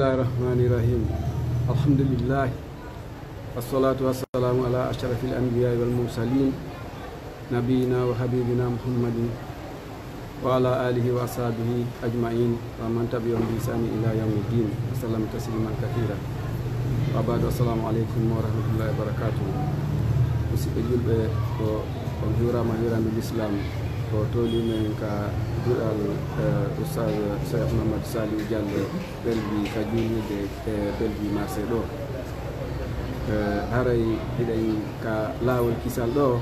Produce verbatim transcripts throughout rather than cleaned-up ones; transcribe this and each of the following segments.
Bismillahir Rahmanir Rahim. Alhamdulillah. Wassalatu wassalamu ala ashrafil anbiya'i wal mursalin, nabiyina wa habibina Muhammadin wa ala alihi wa ashabihi ajma'in wa man tabi'ahum bi ihsani ila yawmiddin wa sallam tasliman kathira. Wa ba'du, assalamu alaikum wa rahmatullahi wa barakatuh. Musidɓe julɓe, ko on hiwrama hiwrandu l'islam, ko toli men ka duɗal, eh, Oustaz Cheikh Mamadou Saliou Diallo, Belbi ka juulirde e Belbi marché ɗo. Eh, haray hiɗen ka laawol kisal ɗo,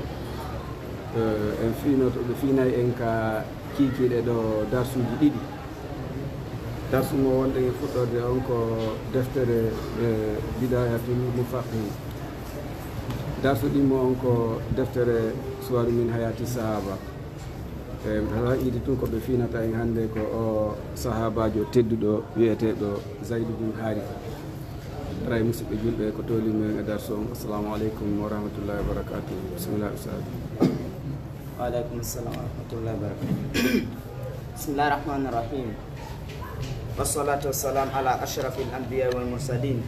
eh, en fiinoto, ɓe fiinay en ka kiikiiɗe ɗo darsuuji ɗiɗi. Darsu mo wonɗen e fuɗɗorde on ko deftere, eh, Bidayatul Mufaqqih. Darsu ɗimmo on ko deftere Suwaru min Hayati Sahaba. E, haqiiqi tun ko ɓe fiinata en hannde ko o sahaabaajo tedduɗo wi'eteeɗo Zaydu bun Haarisa. Haray musidɓe julɓe, ko toli men e darsu on. Assalamu aleykum wa rahmatullahi wa barakatuh. Bismillah, Ustaz. Wa aleykum assalam wa rahmatullahi wa barakatuh. Bismillahir Rahmanir Rahim. Wassalatu wassalam ala ashrafil anbiya wal mursalin,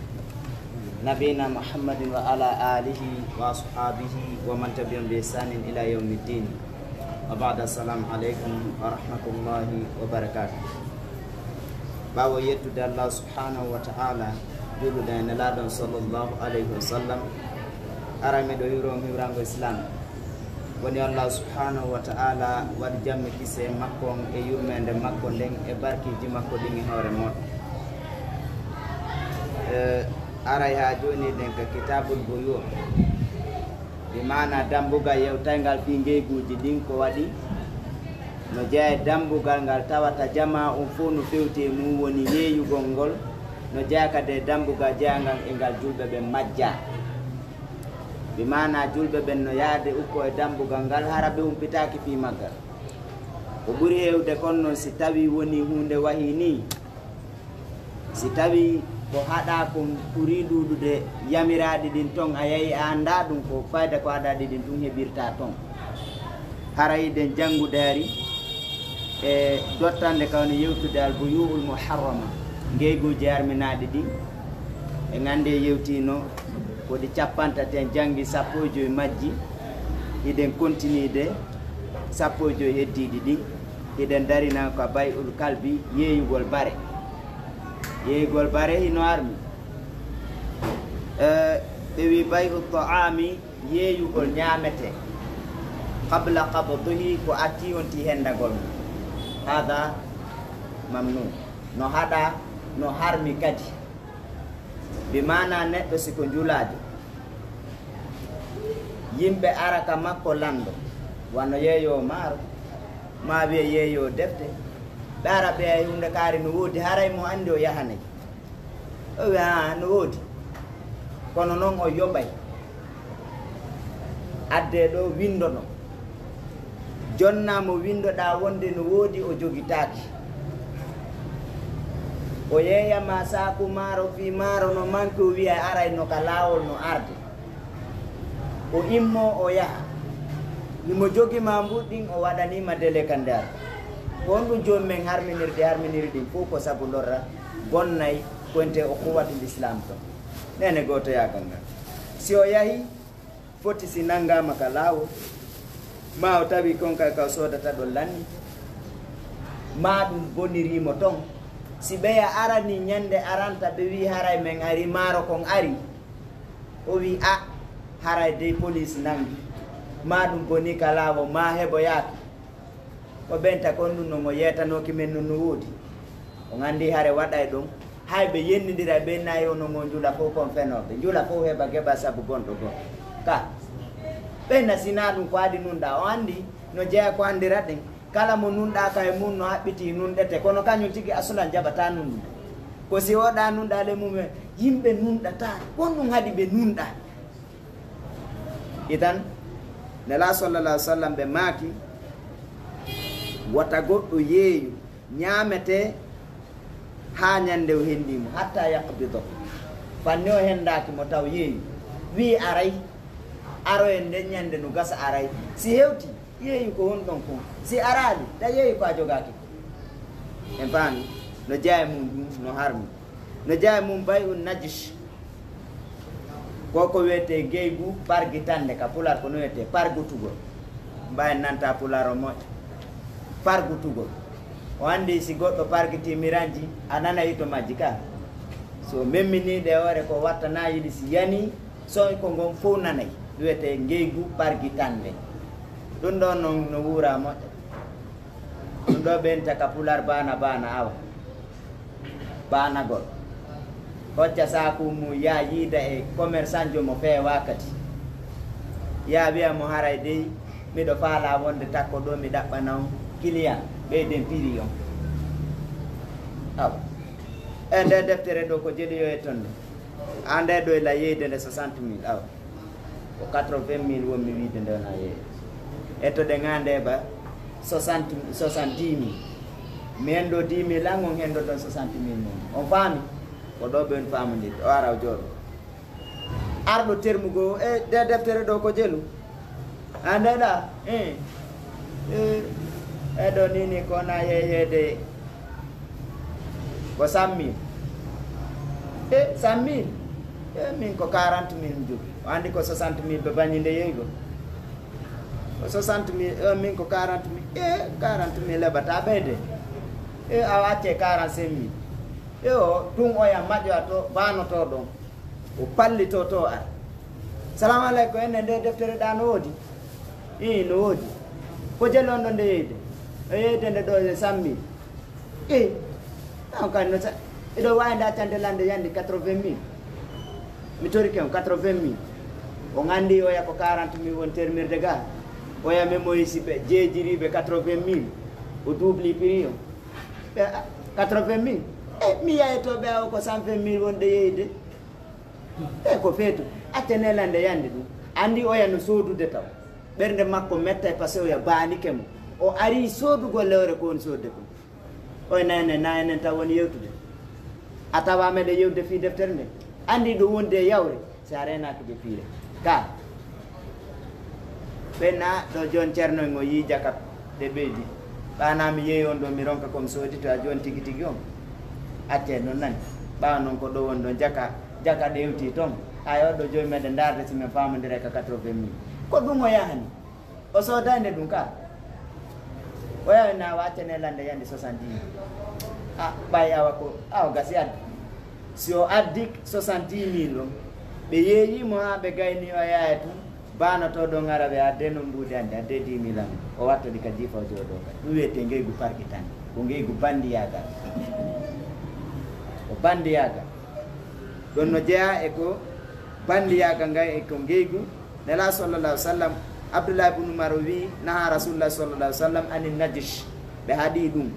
nabiyina Muhammadin wa ala alihi wa ashabihi wa man tabi'ahum bi ihsanin ila yawmiddin. Wa ba'da, assalamu alaikum wa rahmatullahi wa barakatuh. Ɓaawo yettude Allah subhanahu wa ta'ala, juulude e Nelaaɗo sallallahu alayhi wa sallam, aray miɗo hiwro on hiwrango Islam. Woni Allah subhanahu wa ta'ala waɗi jammi kise makko on e yurmeende makko nden e barkiiji makko ɗin e hoore moɗon. E, aray haa jooni eɗen ka Kitaabul Buyu'. Bi maana dambugal yewtayngal fii ngeyguuji ɗin ko waɗi no jeyaa e dambugal ngal tawata jamaa on fow no fewti e mum woni yeeyugol ngol, no jeyaa kadi e dambugal jeyaangal e ngal julɓe ɓen majjaa. Bi maana julɓe ɓen no yaade ukko e dambugal ngal hara ɓe humpitaaki fii maggal. Ko ɓuri heewde kon non si tawii wonii huunde wahii nii, si tawii ko haɗaa kon ɓurii ɗuuɗude yamiraaɗi ɗin ton, a yahi a anndaa ɗum, ko fayda ko haɗaaɗi ɗin tun heɓirtaa ton. Haray hiɗen janngude hari e dottande ka woni yewtude al buyu'ul muharrama, ngeyguuji harminaaɗi ɗin. En anndi en yewtiino ko ɗi cappantato, en janngi sappo e joy majji, hiɗen kontiniide sappo e joy heddiiɗi ɗin. Hiɗen darina ka bay'ul kalbi, yeeyugol bare. Yeeyugol bare hino harmi. Eh, ɓe wi bay'u ta'ami, yeeyugol ñaamete. Qabla qabdihi, ko attii on tii hendagol mo. Hada mamnu. No haɗaa, no harmi kadi. Bi maana neɗɗo si ko njulaajo, yimɓe ara ka makko lanndo, wano yeeyoowo maaro, maa wi'a yeeyoowo defte, ɓe ara ɓe ay huunde kaari no woodi, haray mo anndi o yahanay. O wi'a, "Aa, no woodi." Kono non o yoɓay. Addee ɗo winndono. Jonnaa mo winndoɗaa wonde no woodi, o jogitaaki. O yeeya ma saaku maaro, fii maaro no manki, o wi'a aray no ka laawol no arde. O immoo o yaha. Himo jogi ma mbuɗ ɗin, o waɗanii ma dele ka nder. Ko honɗum jooni men harminirde harminiri ɗin fow ko sabu lorra bonnay ko wiyetee ukhuwatul Islam ton. Neene gootoyaagal ngal. Si o yahi, foti si nanngaama ka laawol, maa o tawi kon kay ka o soodata ɗon lanni, maa ɗum bonirii mo ton. Si ɓeya aranii ñannde aranta ɓe wi'i haray men ari, maaro kon ari, o wi'i, "A, haray dey poliis nanngi, maa ɗum bonii ka laawol, maa hebo yaaki." Ko ɓen ta kon ɗum non o yeetanooki men non no woodi. On anndi hare waɗay ɗon, hay ɓe yennindira ɓe nayi ono ngo njula fow kon fenooɓe. Njula fow heɓa geɓa sabu gonɗo goo. Ka, ɓen na sinaa ɗum ko adi nunɗaa. O anndi no jeya ko anndiraɗen. Kala mo nunɗaaka e mun no haɓɓitii nunɗete. Kono kañum tigi asulan jaɓataa nunɗude. Ko si oɗa nunɗaa le mum e yimɓe nunɗataa. Kon ɗum haɗi ɓe nunɗa. Idan, Nelaa sallallahu alaihi wasallam ɓe maaki, wota goɗɗo yeeyu ñaamete haa ñande o hendii mo, hatta yaqbida. Fanni o hendaaki mo taw yeeyu. Wii aray, aroyen nden ñande no gasa aray. Si hewti, yeeyu ko honɗon kon. Si araali, ta yeeyu ko a jogaaki ko. En faami, no jeya e mum ɗum, no harmi. No jeyaa e mum bay un najis. Ko ko wiyetee ngeygu pargitannde, ka Pulaar ko no wiyetee pargutugol. Mbaawen nanta Pulaar o moƴƴa. Pargutugol. O anndi si goɗɗo pargitii miranji, a nanay hito majji ka. So memminii ɗe hoore ko wattanaa yiɗi si yanii, so ko ngon fow nanay. Wiyetee ngeygu pargitannde. Ɗum ɗoon noon no wuuraa moƴƴa. Ɗum ɗo ɓeynta ka Pulaar baana baana awa. Baanagol. Hocca saaku mum yaa yiida e commerçant jo mo feewaa kadi. Yaa wiya mo haray dey miɗo faalaa wonde takko ɗo mi ɗaɓɓana on client ɓeyden prix on. Awa. E nde deftere ɗo ko jeli yo e tonde. A nde ɗo e la yeyde nde soixante mille awa. Ko quatre-vingt mille wonmi wiide nde wona yeeyo. Ettoɗen haa nde ba soixante, soixante-dix mille. Mi henndo dix mille an, on henndo ɗon soixante mille mum. On faami? Ko ɗo ɓen faamondirde. O ara o jooɗo. Arɗo termugo e nde deftere ɗo ko jelu. A nde ɗa? Eh. Eh. E ɗo ni ni ko na yeyeede ko cent mille. E cent mille? E min ko quarante mille mi jogii. O anndi ko soixante mille ɓe bañi nde yeygol. Ko soixante mille, e min ko quarante mille. E quarante mille heɓata ɓeyde. E a accee quarante-cinq mille. E o tun oya maƴoya to baanoto ɗon. O pallito to ar. Salamu aleykum, enen nde deftere ɗa no woodi? Ii, no woodi. Ko jeli on ɗon nde yeyde? O yeyde nde ɗo e cent mille. Ii, on kadi no sa-, eɗo waawi nde accande lande yande quatre-vingt mille. Mi torike on quatre-vingt mille. On anndi oya ko quarante mille woni termirde ga. Oya memoyisi ɓe jeejiriiɓe quatre-vingt mille. O duubli prix on. Ɓe, a, quatre-vingt mille. E, mi yayto ɓe awo ko cent vingt mille wonde yeyde. E ko feetu, acca nelande yande ɗum. Anndi oya no soodude taw. Ɓernde makko mettay parce que oya baanike mo. O arii soodugol lewre ko woni soodde kon. Oya na enen, na enen taw woni yewtude. A tawa meɗen yewtude fii deftere nde. Anndi ɗo wondi e yawre, si a reenaaki ɓe piire. Ka. Ɓenna ɗo jooni Ceerno en o yii jaka ɗe ɓeydi. Ɓaana mi yeeyi on ɗo mi ronka ko mi soodi to a jooni tigi tigi on. Accee noon nani. Ɓaawo noon ko ɗo woni ɗon jaka, jaka ɗe hewtii toon. Hay o ɗo jooni meɗen ndaarde si men faamondira ka quatre-vingt mille. Ko ɗum o yahani. O soodaani ɗum ka. O yawi na o accane lande yande soixante-dix mille. A, ɓay awa ko, awa gasi addi. Si o addi soixante-dix mille on, ɓe yeeyi mo haa ɓe gayni o yaaya tun, baanoto ɗon ara ɓe adde noon mbuuɗi hannde, adde dix mille an. O watta ɗi ka jiifa o jooɗo ka. Ɗum wiyetee ngeygu pargitannde. Ko ngeygu banndiyaagal. Ko banndiyaagal. Ɗon no jeyaa e ko banndiyaagal ngal e ko ngeygu Nelaaɗo sallallahu alaihi wasallam, Abdullah ibn Umar o wi'i, naha Rasulullah sallallahu alaihi wasallam anin najish. Ɓe haɗi ɗum.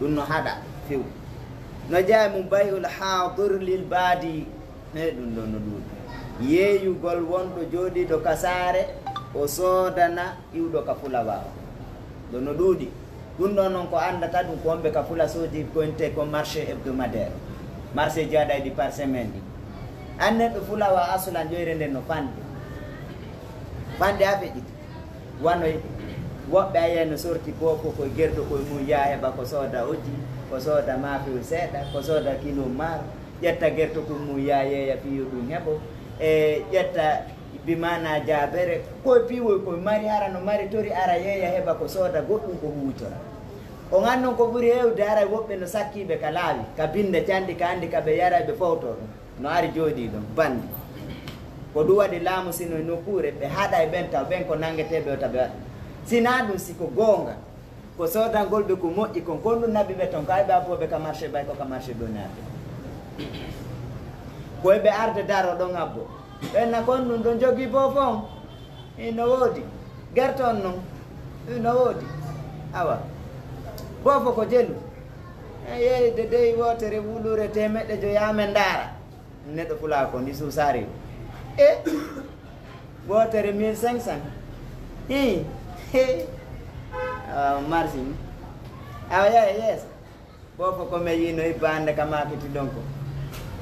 Ɗum no haɗa few. No jeyaa e mum bay'ul haadir lil baadi. He ɗum ɗo no ɗuuɗi. Yeeyugol wonɗo jooɗiiɗo ka saare, o soodana iwɗo ka fulawa o. Ɗo no ɗuuɗi. Ɗum ɗo noon ko anndata ɗum ko wonɓe ka fula soodi ko inte ko marché hebdomadaire. Marché jaaɗayɗi par semaine ɗi. An neɗɗo fulawa asulan ƴoyre nden no fanɗi. Fanɗi a feƴƴiti. Wano woɓɓe a yiyay no sorti boofo koye gerto koye mum yaa heɓa ko sooda oji, ko sooda maafewol seeɗa, ko sooda kilo maaro, ƴetta gerto koye mum yaa yeeya fii yo ɗum heɓo, e ƴetta bi maana jaabere, koye piiwoy koye mari hara no mari tori ara yeeya heɓa ko sooda goɗɗum ko huutora. On annon ko ɓuri heewde haray woɓɓe no sakkiiɓe ka laawi, ka binnde canɗi ka anndi ka ɓe yaray ɓe fowto ɗum. No ari jooɗii ɗon, banndi. Ko ɗum waɗi laamu sino e nokkuure, ɓe haɗa e ɓen taw, ɓen ko nanngeteeɓe o taɓe waɗa. Sinaa ɗum si ko goonga, ko soodangol ɓe ko moƴƴi kon, kon ɗum naɓi ɓe ton, ko ay ɓe abbooɓe ka marché ɓay ko ka marché ɗo naɓe. Ko e ɓe arde daro ɗon abbo. Ɓen na kon ɗum ɗon jogii boofo on. Ino woodi. Gerte on non. Ino woodi. Awa. Boofo ko jelu. E yeeyde dey wootere wulure teemeɗɗe joyi haa men ndaara. Neɗɗo fulaa ko ni suusaari. E wootere mille cinq cents. Hi. Hi. Awa marsin. Awa yaye yeeso. Boofo ko me yino ibba hannde ka maakiti ɗon ko.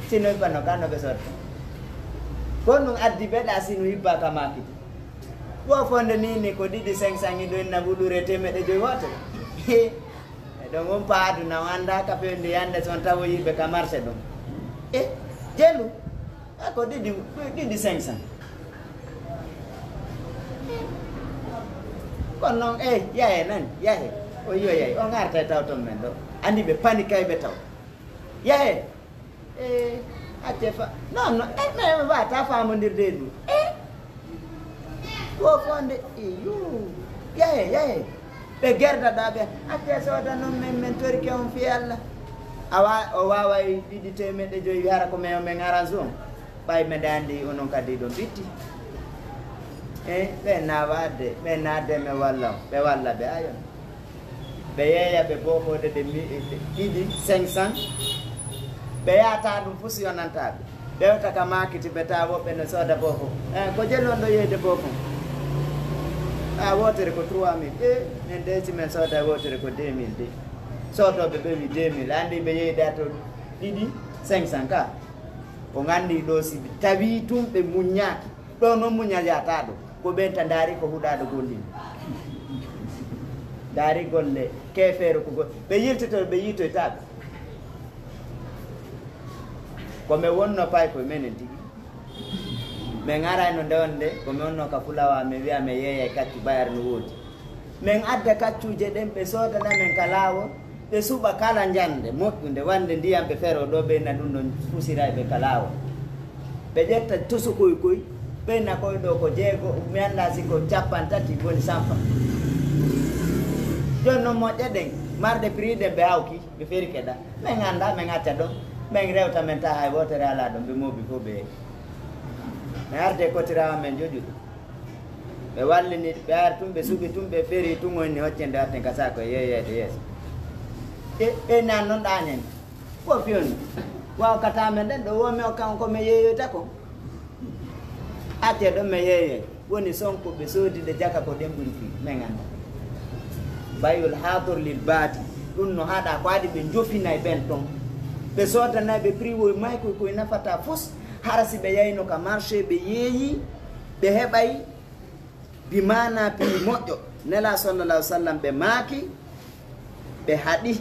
Sino ibba no ka no ɓe sotta. Ko ɗum addi ɓe ɗa sino ibba ka maakiti. Boofo nde ni ni ko ɗiɗi cinq cents ɗo inna wulure teemeɗɗe joyi wootere. Hi. Ɗon on paadu na o annda ka fewndi yande son tawoyiiɓe ka marché ɗon. E jelu, a ko ɗiɗi, ɗiɗi cinq cents. Kono noon, e yahe nan, yahe. O yiyoyay, on artay taw ton men ɗo. Anndi ɓe pani kay ɓe taw. Yahe. E acce fa non non e mais wata famondirde e ɗum e ko fonde iyo yahe yahe ɓe gerdaɗa ɓe acce sooda noon min min torike on fi allah awa o waway ɗiɗi temeɗe joyi hara ko men men arrange on ɓay meɗa andi onon kadi ɗon ɓitti e ɓe nawa adde ɓe nadde ɓe walla ɓe walla ɓe ayon ɓe yeeya ɓe boofoode ɗe mi- ɗe ɗiɗi cinq cent ɓe yahata ɗum fof si yonantaa ɓe ɓewta ka maakiti ɓe tawa woɓɓe no sooda boofo e ko jeli on ɗo yeeyde boofo a wootere ko trois mille e min de si min sooda wootere ko deux mille de soodooɓe ɓe wi deux mille anndi ɓe yeeyda to ɗiɗi cinq cent ka o nganndi ɗo si tawi tun ɓe muññaaki ɗo noon muñal yahata ɗo ko ɓen ta ndaari ko huɗaaɗo gollini ndaari golle keefeero ko goɗɗo ɓe yiltoto ɓe yiitoytaaɓe ko men wonno pay koye menen tigi men arayno nde wonde ko men wonno ka fulawa men wiya men yeeyay kaccu bayar no woodi men adda kaccuuje ɗen ɓe soodana men ka laawol ɓe suɓa kala njannde moƴƴunde wannde ndiyam ɓe fero ɗo ɓeyna ɗum ɗon fusirayɓe ka laawol ɓe ƴetta tosokoy koy ɓeyna koy ɗo ko jeego mi annda si ko capan tati woni sampa jooni noon moƴƴa ɗen marɗe prix ɗen ɓe hawki ɓe feri keɗa min annda min acca ɗon min rewta min taha hay wootere ala ɗon ɓe moobi fof ɓe min arde kotirawa min joƴu ɗum ɓe wallini ɓe ari tun ɓe suɓi tun ɓe ɓeri tun onni hoccende atten ka sako e yeeyeede yeeso ɓe nan noon ɗanen ko fiyoni wawkata men ɗen ɗo womi o kan komi yeeyoyta ko atte ɗo mi yeeyoy woni son ko ɓe soodi ɗe jaka ko ɗen ɓuri fi min anda bayol haador lil baati ɗum no haɗa ko adi ɓe jofinay ɓen ton ɓe soodanay ɓe prix woy may koy koye nafata fus hara si ɓe yayno ka marché ɓe yeeyi ɓe heɓay bi maana piiji moƴƴo nela sallallahu sallam ɓe maaki ɓe haɗi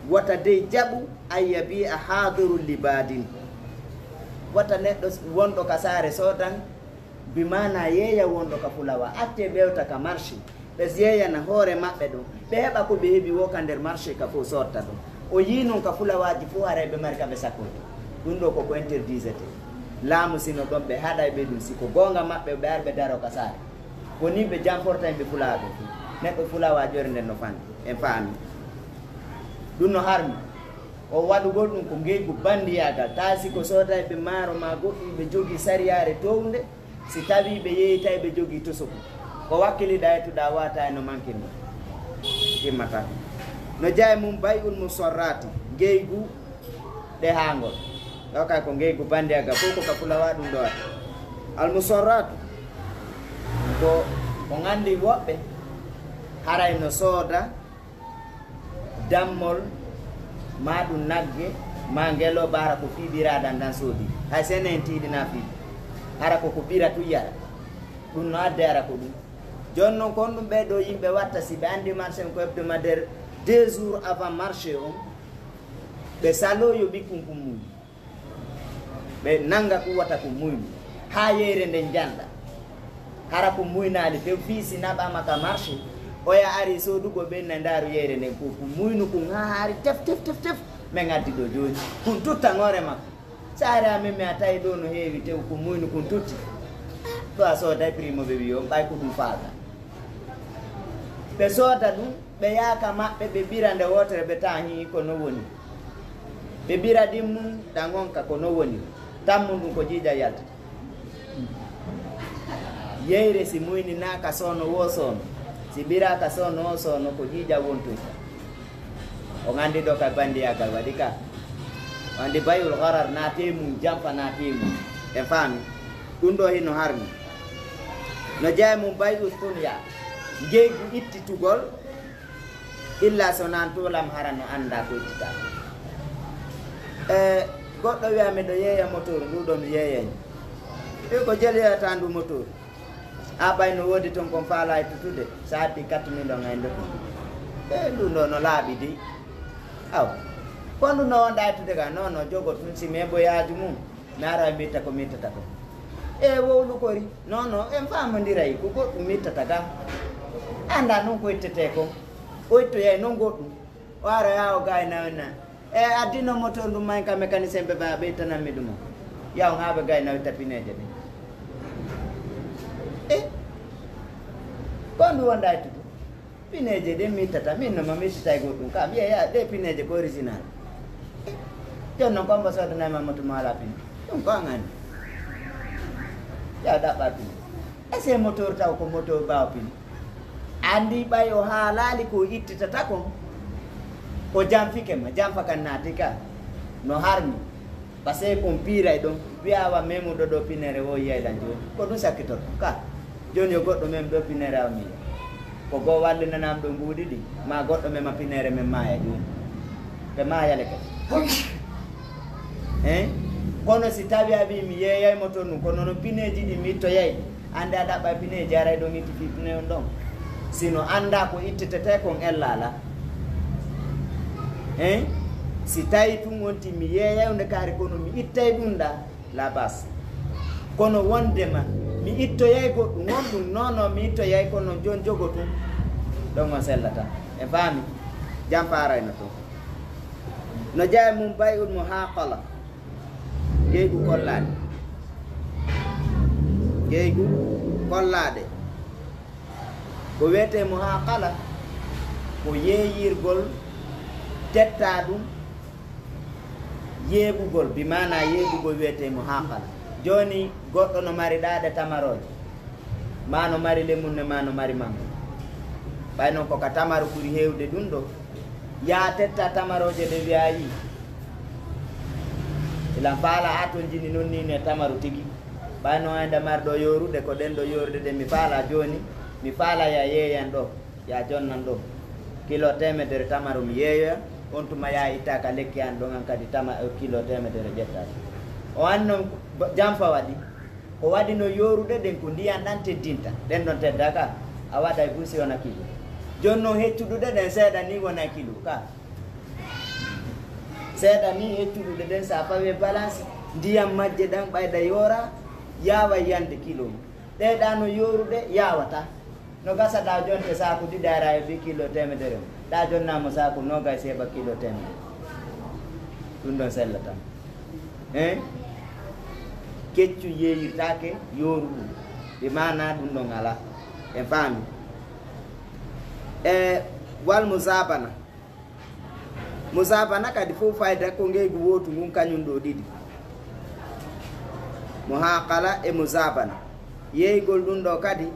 wota dey jaɓu an yabi'a hadirun li badin wota neɗɗo wonɗo ka saare soodan bi maana yeeya wonɗo ka fulawa atte ɓewta ka marché ɓe yeeyana hoore maɓɓe ɗum ɓe heɓa ko ɓe heɓi wo ka nder marché ka fof sotta ɗum o yii noon ka fulawaaji fof haray ɓe mari ka ɓe sakkoyta ɗum ɗo koko interdisete laamu sino ɗon ɓe haɗay ɓe ɗum si ko goonga maɓɓe ɓe ar ɓe daro ka saare woni ɓe jamporta yimɓe fulaaɓe fof neɗɗo fulawaa ƴoyre nden no fanɗi en faami ɗum no harmi o waɗugol ɗum ko ngeygu banndiyaagal taa si ko soodayɓe maaro ma goɗɗum ɓe jogii sariyaare townde Si tawii ɓe yeeytay ɓe jogii tosoku, ko wakkiliɗaa e tuɗaa waata e no mankinɗo timmata. No jeyaa e mum bay'ul musorraati, ngeygu ɗehaangol. Ɗo kay ko ngeygu banndiyagal fof ko ka fulawa ɗum ɗo watta. Al musorraatu ko ko nganndi woɓɓe haray no sooda dammol ma ɗum nagge ma ngelooba hara ko fii ɓiraaɗan ɗan soodi hay sene en tiiɗina fii hara ko ko ɓira tun yara ɗum no adde hara ko ɗum jooni noon ko honɗum ɓee ɗoo yimɓe watta si ɓe anndi marché on ko hebdomadaire deux jours avant marché on ɓe saloo yo ɓikkun kun muuyi ɓe nannga kuwata ko muynu haa yeyre nden jannda hara ko muynaali few fii si naɓaama ka marché oya ari soodugo ɓen na ndaaru yeyre nden ko ko muynu kun haa haari tef tef tef tef min addi ɗo jooni kun tuttan hoore makko saare amen mi a tawi ɗo no heewi tew ko muynu kun tutti ɗo a sooday prix mo ɓe wi'i on ɓay ko ɗum faaka ɓe sooda ɗum ɓe yaaka maɓɓe ɓe ɓira nde wootere ɓe tahi ko no woni ɓe ɓira ɗin mum ɗan on ka ko no woni tammu ɗum ko jiija yaltata yeyre si muyninaaka soono woo soono si ɓiraaka soono o soono ko jiija wontoyta o nganndi ɗo ka banndiyagal waɗi ka o anndi bayul harar naate mum jamfa naate mum en faami ɗum ɗo hino harmi no jeya mum bayul sunya ngeygu ittitugol illa so nan tuulam hara no annda ko ittita e goɗɗo wiya miɗo yeeya motoru ndu ɗo mi yeeyani ɓe ko jel yeeyata ndu motoru a ɓay no woodi toon kon faala e tutude so addi quatre million ay ndoki E ɗum ɗo no laaɓi di. Aw. Kon ɗum no wonda ettude ka? Non, non, jogo tun si mebo yaaju mum. Mi ara mi itta ko mi ittata ko. E wowlu kori. Non, non, en faamondiray ko goɗɗum mi ittata ka. Anda non ko ittete ko. O ittoyay non goɗɗum. O ara yaa o gayna na. E addino motor ɗum may ka mécanicien ɓe ba ɓe ittanammi ɗum o. Yaw haa ɓe gayna o itta pineeje ɗe. E kon ɗum wonda ettude. Pineeje ɗe mi ittata, min no ma mi ittitay goɗɗum. Ka mi yeeya ɗe pineeje ko original. Jooni noon ko mbo soodanay ma moto mo alaa pine. Ɗum ko an anndi. Ya ɗaɓɓa pine. Ese moteur taw ko moteur ɓaawo pine. Anndi ɓay o haalaali ko ittitata kon. O janfike ma, janfa kan naati ka. No harmi. Parce que kon piiray ɗon, wiya awa memuɗo ɗo pinere o yiyay lan jooni. Ko ɗum sakkitorto ka. Jooni yo goɗɗo mem ɗo pinere awa mi yiya. Ko goo wallinanam ɗo mbuuɗi ɗi, ma goɗɗo mema pinere men maaya jooni. Ɓe maayale kadi. Hein? Kono si tawi a wi mi yeeyay mo toon ɗum, kono noon pineeji ɗi mi ittoyay ɗi. Annde a ɗaɓɓa pineeji aray ɗon itti fii pine on ɗon. Sino annda ko ittetete kon ella ala. Hein? Si tawi tun on ti mi yeeyay nde kaari kono mi ittay ɗum ɗa, la bas. Kono wondema mi ittoyay goɗɗum on ɗum, non, non, mi ittoyay kono joon jogo tun. Ɗon on sellata. En faami? Jam faarayno toon. No jeyaa mum bay'ul muhaaqala. Ngeygu kollaade. Ngeygu kollaade. Ko wiyetee muhaaqala, ko yeeyirgol, tetta ɗum, yeeɓugol, bi maana yeeɓugol wiyetee muhaaqala. Jooni goɗɗo no mari ɗaɗe tamarooje, ma no mari lemunne, ma no mari manngo. Ɓay noon ko ka tamaru ɓuri heewde ɗum ɗo, yaa tetta tamarooje ɗe wiyaa yii. Ilan faala a toon jini noon nii ne tamaru tigi. Ɓay noon ende marɗo yooruɗe ko ɗen ɗo yooruɗe ɗen mi faala jooni, mi faala ya yeeyan ɗo, ya jonnan ɗo. Kilo teemedere tamaru mi yeeyoya, on tuma ya itta ka lekki an ɗon an kadi tama, eh, kilo teemedere ƴetta. O an noon ba-, janfa waɗi. Ko waɗi no yooruɗe ɗen ko ndiyan ɗan teddinta. Ɗen ɗon tedda ka, a waɗay busi on a kilo. Jooni noon heccuɗuɗe ɗen seeɗa ni wona kilo ka. Seeɗa ni heccuɗuɗe ɗen sa fawi e balance, ndiyan majje ɗan ɓayda yoora, yaawa yande kilo. Ɗe ɗa no yooruɗe, yaawata. No gasa ɗa jonte saaku ɗiɗi ara e bi kilo teemedere. Ɗa jonna mo saaku noogay seeɓa kilo teemedere. Ɗum ɗon sellata. Hein? Keccu yeeyirtaake yooru ɗum. Ɓe maana ɗum ɗon ala. En faami. E wal musaabana. Musaabana kadi fof fayda ko ngeygu wootu ngun kañum ɗo ɗiɗi. Muhaaqala e musaabana. Yeeygol ɗum ɗo kadi,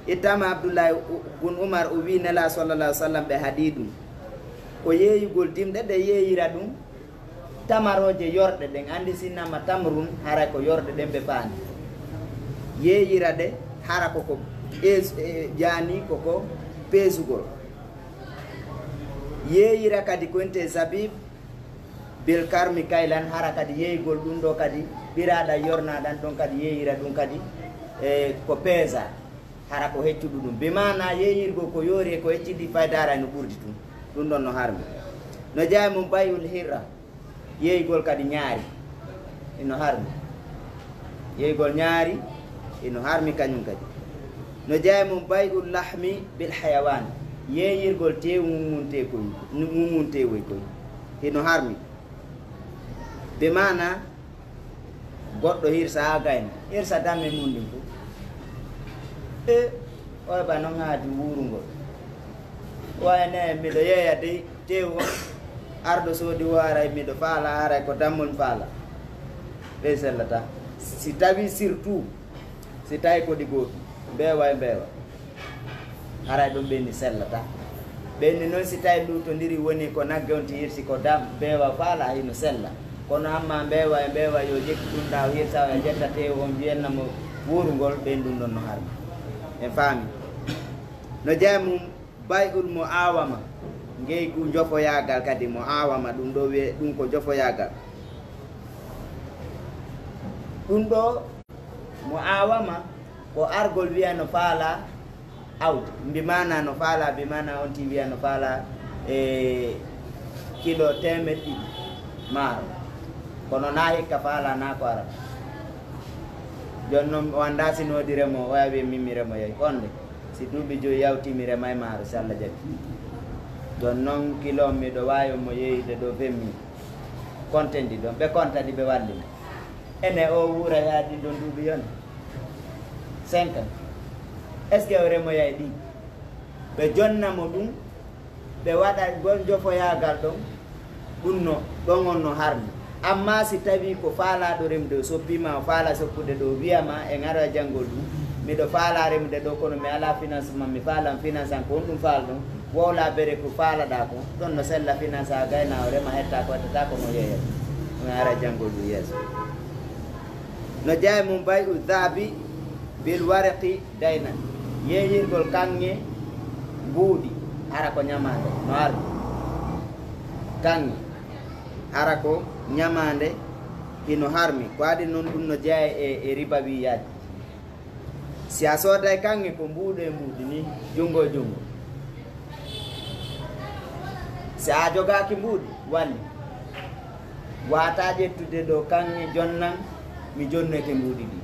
ittama Abdullahi u-, bun Umar o wi Nela sallallahu alaihi wasallam ɓe haɗi ɗum. Ko yeeyugol dimɗe ɗe yeeyira ɗum, tamarooje yorɗe ɗen, anndi sinnama tamrun, haray ko yorɗe ɗen ɓe faani. Yeeyira ɗe, hara ko ko es-, e, jaani ko ko peesugol. Yeeyira kadi ko ente zabib, bil karmi kaylan, hara kadi yeeygol ɗum ɗo kadi, ɓiraaɗan yornaaɗan ɗon kadi yeeyira ɗum kadi, e, ko peesa, hara ko heccuɗo ɗum. Bi maana yeeyirgol ko yoori e ko hecciɗi faydaara no ɓurdi tun. Ɗum ɗon no harmi. No jeyaa mum bay'ul hirra. Yeeygol kadi ñaari ino harmi. Yeeygol ñaari ino harmi kañum kadi. No jeyaa mum bay'ul lahmi bil hayawan. Yeeyirgol teewu ŋuŋŋunteekoy, ŋuŋŋunteewoy koy. Hino harmi. Bi maana goɗɗo hirsa haa gayna. Hirsa damme mum ɗin fof. E, oy ba non haaju wuurungol. Wayne miɗo yeeya dey. Tew on, arɗo soodi o haray miɗo faala, haray ko dammol faala. Ɓe sellata. Si tawi surtout, si tawi ko ɗi gootu, mbeewa e mbeewa. Haray ɗum ɓenni sellata. Ɓenni noon si tawi luutondiri woni ko nagge on ti hirsi ko dam, mbeewa faala hino sella. Kono amma mbeewa e mbeewa yo ƴettu ɗum ɗa o hirsa o ƴetta tew on wiyenna mo wuurungol, ɓen ɗum ɗon no harmi. En faami. No jeyaa mum bay'ul mu'awama, ngeygu njofoyaagal kadi, mu'awama, ɗum ɗo wiye, ɗum ko njofoyaagal. Ɗum ɗo mu'awama ko argol wiya no faala Awdi, mbi maana no faala, mbi maana on ti wiya no faala e kilo teemeɗɗe ɗiɗi maaro. Kono na hikka faala na ko arata. Jon non o annda si noodi remo, o wiya min mi remoyay. Onde, si duuɓi joyi yawti mi remay maaro, si Allah jaɓi. Jon non kilo miɗo waawi mo yeeyude ɗo vingt mille. Kontendi ɗon, ɓe kontadi ɓe wallina. Ene o wuura yaa ɗin ɗon duuɓi yon? Cinq ans. Est-ce que o remoyay ɗin? Ɓe jonna mo ɗum, ɓe waɗa ngol jofoyaagal ɗon, ɗum no, ɗon on no harmi. Amma si tawi ko faalaaɗo remde, o soppiima, o faala soppude ɗo, wiyama e ŋara janngol ɗum, miɗo faala remde ɗo, kono mi alaa financement, mi faalan finance an, ko honɗum faalɗon? Wowla bere ko faalaɗaa ko, ɗon no sella finance a gayna o rema hetta ko ettata ko no yeeya. Ɗum ara janngol ɗum yeeso. No jeya mum bay'u dhahabi bil waraqi daynan. Yeeyirgol kaŋŋe mbuuɗi, hara ko ñamaande, no harmi. Kaŋŋe, hara ko ñamaande, hino harmi. Ko adi noon ɗum no jeya e, e ribawiyaaji. Si a sooday kaŋŋe ko mbuuɗi e mbuuɗi ni, junngo e junngo. Si a jogaaki mbuuɗi, wani. Waata ƴettude ɗo kaŋŋe jonnan, mi jonnoyte mbuuɗi ɗi.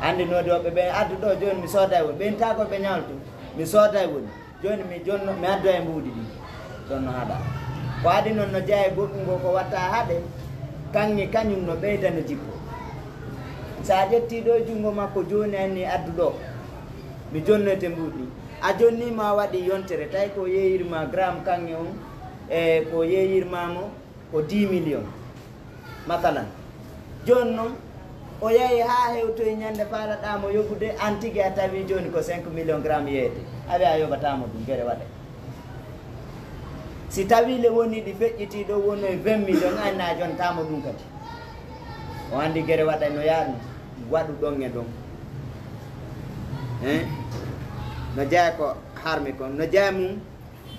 Anndi noodi woɓɓe ɓe addu ɗo jooni mi sooday woni. Ɓen tago ɓe ñawto, mi sooday woni. Jooni mi jonno, mi addoya e mbuuɗi ɗi. Ɗon no haɗa. Ko adi noon no jeya e goɗɗum ngo ko watta haɗe, kaŋŋe kañum no ɓeyda no jippo. Si a ƴetti ɗo e junngo makko jooni anni addu ɗo, mi jonnoyte mbuuɗi. A jonni ma waɗi yontere, tawi ko yeeyirma gram kaŋŋe on, e ko yeeyirma mo ko dix millions. Masalan, jooni noon, o yahi haa hewtoyi ñande faalaɗaa mo yoɓude, an tigi a tawi jooni ko cinq millions gram yeeyete. A wiya a yoɓataa mo ɗum, gere waɗay. Si tawi le woni ɗi feƴƴitii ɗo wonoyi vingt millions, an na a jontaa mo ɗum kadi. O anndi gere waɗay no yaha ɗum, waɗu ɗon e ɗon. Hein? No jeya ko harmi kon, no jeya mum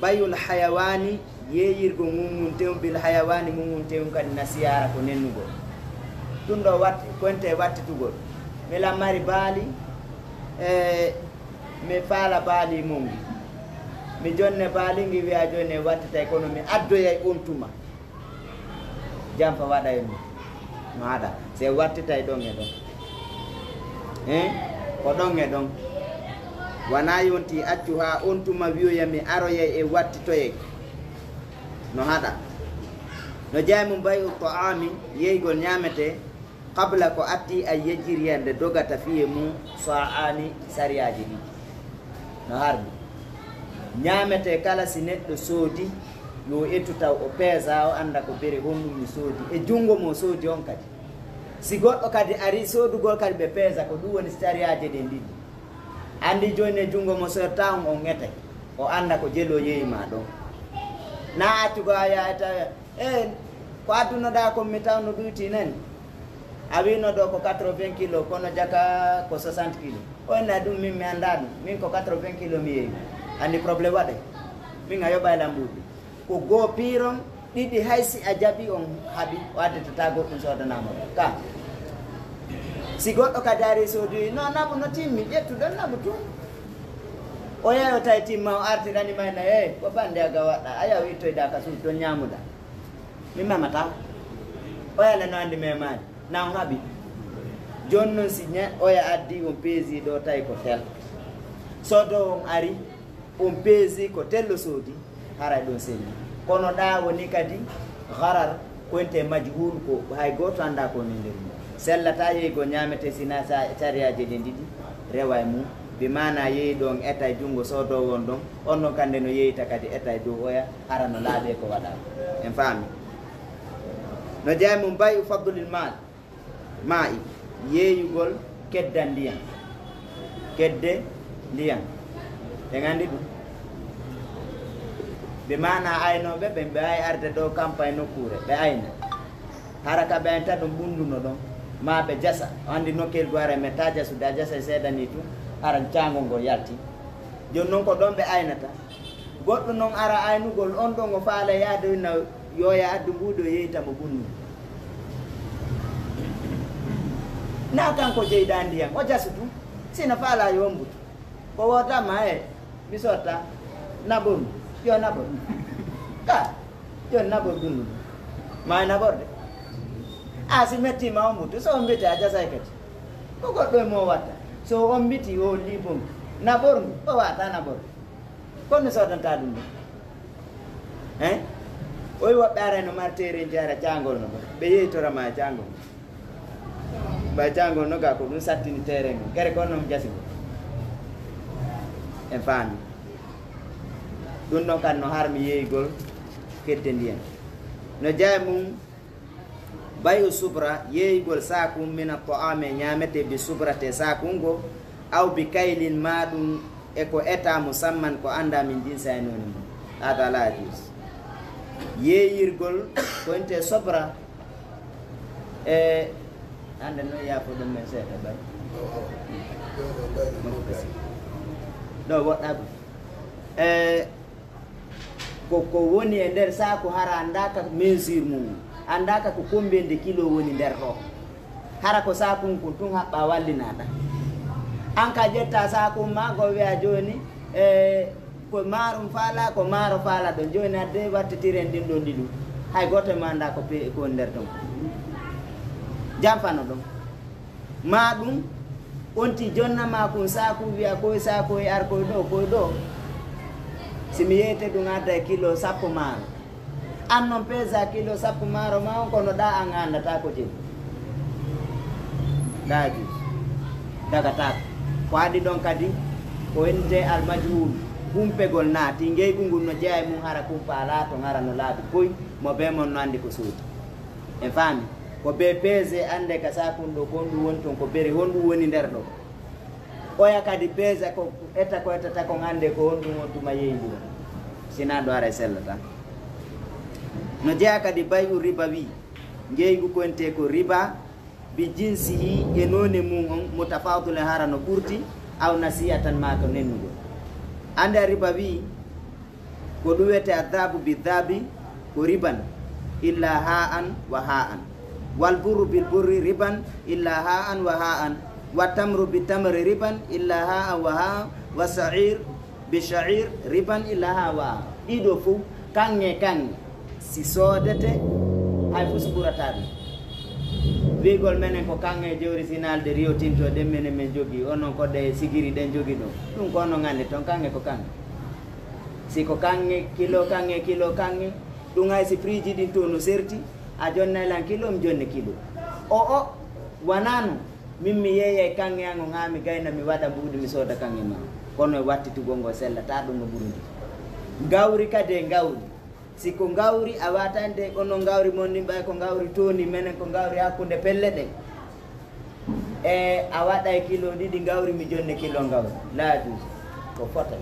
bayul hayawaani, yeeyirgo ŋuŋŋunteewum, bil hayawaani ŋuŋŋunteewum kadi na siyaara ko nennugol. Ɗum ɗo watti, konte wattitugol. Mi lammari baali, e mi faala baali mum ngi. Mi jonne baali ngi wiya jooni en wattitay, kono mi addoyay on tuma. Jamfa waɗa e mum. No haɗa. Se wattitay ɗon e ɗon. Hein? Ko ɗon e ɗon. Wona yonti accu haa on tuma wiyoya mi aroyay e wattitoyay. No haɗa. No jeya mum bay'u ta'ami, yeeygol ñaametee, qabla ko atti an yajriya nde dogata fiye mum sa'aani sariyaaji ɗiɗi. No harmi. Ñaametee kala si neɗɗo soodi, yo ettu taw o peesa, o annda ko bere honɗum mi soodi. E junngo mo soodi on kadi. Si goɗɗo kadi ari soodugol kadi ɓe peesa, ko ɗum woni sariyaaji ɗen ɗiɗi. Anndi jooni e junngo mo soodta on, on etay. O annda ko jelo yeeyi ma ɗon. Na accu go a yaha e tawa, e ko addunoɗaa kon mi tawno ɗuyti nani. A wiino ɗo ko quatre-vingts kilos, kono jaka ko soixante kilos. O inna ɗum min mi annda ɗum. Min ko quatre-vingts kilos mi yeeyi. Anndi problème waɗay. Min a yoɓay lambuuji. Ko goo piiron, ɗiɗi hay si a jaɓi on haɓi, o additata goɗɗum soodanaa mo. Ka. Si goɗɗo kadi ari soodi, no naɓu no timmi, ƴettu ɗon naɓu tun. O yeeyo tawi timma, o artirani ma na, "Hey, ko bannde a ga waɗɗa, a yaw ittoyɗaa ka suudu ɗon ñaamuɗaa." Mi memata. Oya le no anndi memaani. Na on haɓi. Jooni noon si ña-, oya addi on peesi ɗo tawi ko tel. Soodoowo on ari, on peesi ko tel o soodi, haray ɗon selli. Kono ɗa woni kadi gharar, ko ente majhul ko hay gooto annda ko woni nder mum. Sellata yeeygo ñaamete sina sa-, sariyaaji ɗin ɗiɗi rewa e mum. Bi maana yeeyi ɗon eta e junngo soodoowo on ɗon, on non kande no yeeyita kadi eta e dow oya, hara no laaɓi e ko waɗa. En faami? No jeya mum bay'u fadlil maal. Maa'i, yeeyugol keddan ndiyan. Kedde ndiyan. En anndi ɗum. Bi maana aynooɓe ɓen, ɓe ay arde ɗo campagne nokkuure, ɓe ayna. Hara ka ɓe aynta ɗum ɓunnduno ɗon. Maa ɓe jasa. O anndi nokkel go ara men ta jasude, a jasa e seeɗa ni tun. Hara caangol ngol yalti. Jooni non ko ɗon ɓe aynata. Goɗɗo non ara aynugol, on ɗon o faala yaade winna yo ya addu mbuuɗi o yeeyta mo ɓunnu. Na kanko jeyɗaa ndiyan, o jasu tun. Sina faala yo ombutu. Ko wota ma e, mi sotta. Naɓor mo. Yo naɓor. Ka. Yo naɓor ɗum. Ma e naɓorde. A si mettima o mbuttu, so o mbiti a jasay kadi. Ko goɗɗo e mo watta. So o mbiti o libon. Naɓor ndu, o wata naɓorde. Kono mi sottanta ɗum ɗum. Hein? O wi woɓɓe ara no martere jara jangol no. Ɓe yeytora ma jangol. Ɓay jangol no ga ko ɗum sattini terrain ngon. Kere ko noon jasi ngon. En faami. Ɗum ɗon kan no harmi yeeyugol kedde ndiyan. No jeya mum bay o subra yeeyugol saakun mina to'aame ñaamete bi subrate saakungo aw bi kaylin ma ɗum e ko eta musamman ko annda min jinsa e noone mum. Hada la yajus. Yeeyirgol ko inte sobra. E hannde noon yaafo ɗum men seeɗa ɓay. Ɗo woɗɗa ɗum. E ko ko woni e nder saako hara anndaaka mesure mum, anndaaka ko combien de kilo woni nder ɗo. Hara ko saakun kun tun haɓɓa wallinaɗa. An ka ƴetta saakun ma go wiya jooni e ko maarum faala, ko maaro faala ɗon. Jooni adde wattitiren ɗin ɗon ɗiɗum. Hay gooto e ma annda ko pe-, ko woni nder ton. Jamfano ɗon. Ma ɗum onti jonna ma kun saaku wiya koy saaku e ar koy ɗo, koy ɗo. Si mi yeyte ɗum adda e kilo sappo maaro. An non pesa kilo sappo maaro ma on kono ɗa an anndataa ko jeyi. Ɗa e juus. Dagataako. Ko haɗi ɗon kadi ko innde almajhul. Humpegol naati. Ngeygu ngun no jeya e mum hara kumpa alaa ton hara no laaɓi koy. Mo bee mon no anndi ko soodi. En faami? Ko bee peese annde ka saakun ɗo ko honɗum woni ton ko bere honɗum woni nder ɗo. Oya kadi peesa ko etta ko ettata kon annde ko honɗum on tuma yeeydu on. Sinaa ɗo haray sellata. No jeya kadi bay'u riba wi, ngeygu ko ente ko riba, bi jinsihi e noone mum on, mutafadule hara no ɓurti, aw nasi'atan maa ko nennugol. Annde a riba wi, ko ɗum wiyetee adhabu bi dhabi ko riban, illa ha'an wa ha'an. Wal burru bil burri riban, illa ha'an wa ha'an. Wa tamru bi tamri riban, illa ha'an wa ha'an. Wa sa'ir bi sha'ir riban, illa ha'an wa ha'an. Ɗiɗo fof, kaŋŋe kaŋŋe, si soodete, hay fof so ɓurataa ɗum. Wiygol menen ko kaŋŋe jawri sinalde Rio Tinto ɗen menen men jogii, onon ko ɗe sigiri ɗen jogii ɗum. Ɗum ko onon anndi ton, kaŋŋe ko kaŋŋe. Si ko kaŋŋe, kilo kaŋŋe, kilo kaŋŋe, ɗum hay si prix ji ɗin to no serti, a jonnay lan kilo, mi jonne kilo. O, o, wanaa non. Min mi yeeyay kaŋŋe an on haa mi gayna, mi waɗa mbuuɗi, mi sooda kaŋŋe ma. Kono e wattitugol ngol sellataa ɗum no ɓuri ndi. Ngawri kadi e ngawri. Si ko ngawri, a waatande onon ngawri mon ndin ɓay ko ngawri tooni, menen ko ngawri hakkunde pelle ɗen. E a waɗay kilo ɗiɗi ngawri, mi jonne kilo ngawri. Laa yajuz. Ko fota.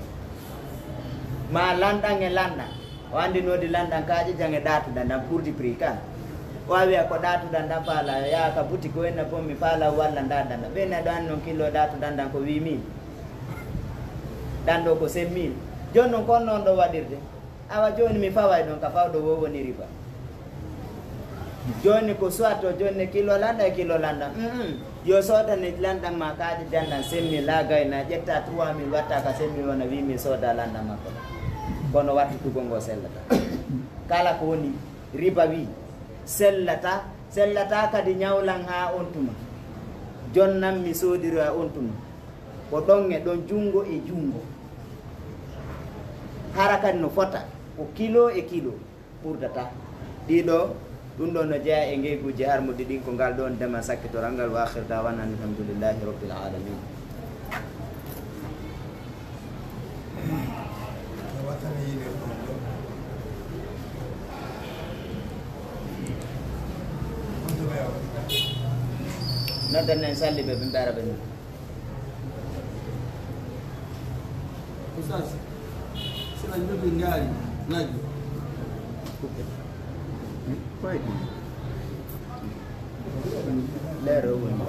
Ma lanɗan e lanɗan. O anndi noodi lanɗan kaaƴe jaŋe ɗaatuɗan ɗan pour du prix kan. O a wiya ko ɗaatuɗan ɗan faala, yaha ka butik o enna bon mi faala walla ndaa ɗan ɗan. Ɓe enna ɗo anndi non kilo ɗaatuɗan ɗan ko huit mille. Ɗan ɗo ko cinq mille. Jooni non kon non ɗo waɗirde. Awa jooni mi faway ɗon ka fawɗo wo woni riba. Jooni ko soit o jonne kilo lanɗa e kilo lanɗa. Mm, mm. Yo soodane lanɗan ma kaaƴe janɗan cinq mille laa gayna ƴetta trois mille watta ka cinq mille wona huit mille sooda lanɗan makko. Kono wattitugol ngo sellata. Kala ko woni riba wi sellata, sellata kadi ñawlan haa on tuma. Jonnan mi soodira on tuma. Ko ɗon e ɗon junngo e junngo. Hara kadi no fota ko kilo e kilo ɓurdata. Ɗiɗo, ɗum ɗo no jeyaa e ngeyguuji harmuɗi ɗin, ko ngal ɗoon dema sakkitoral ngal. Wa akhir da'wana alhamdulillahi rabbil alamin. Noddan en salli ɓe, ɓe mbaara ɓe. Oustaz, sila jogi ngaari najjo. Leer o woni.